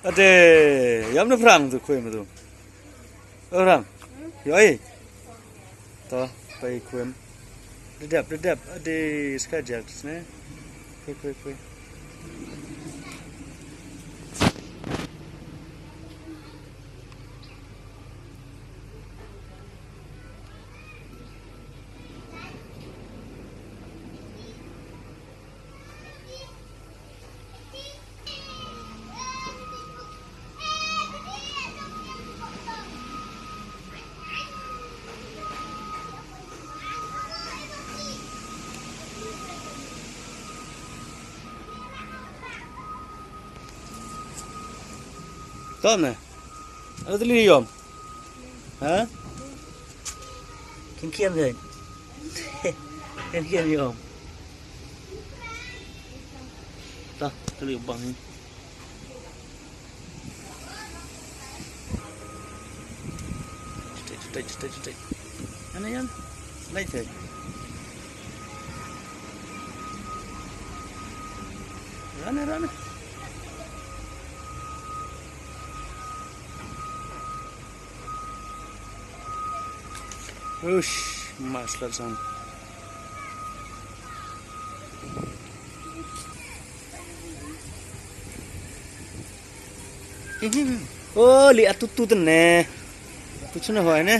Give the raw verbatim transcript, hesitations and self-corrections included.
Ade, ïam na phrang tu khuim tu. O phrang. Yoi. To, pai khuim. Dedep, dedep. Ade, ska jak sne. Khui, khui, khui. Tom ne? Ada teli yom? Ha? Kin kian deh. Kin kian yom? Tah, teli bang ni. Cutai, cutai, cutai, cutai. Ana yan. Lai te. Rana, rana. Ush, mas la sang. Oh, li atu tu ne. Tu chuna hoi ne.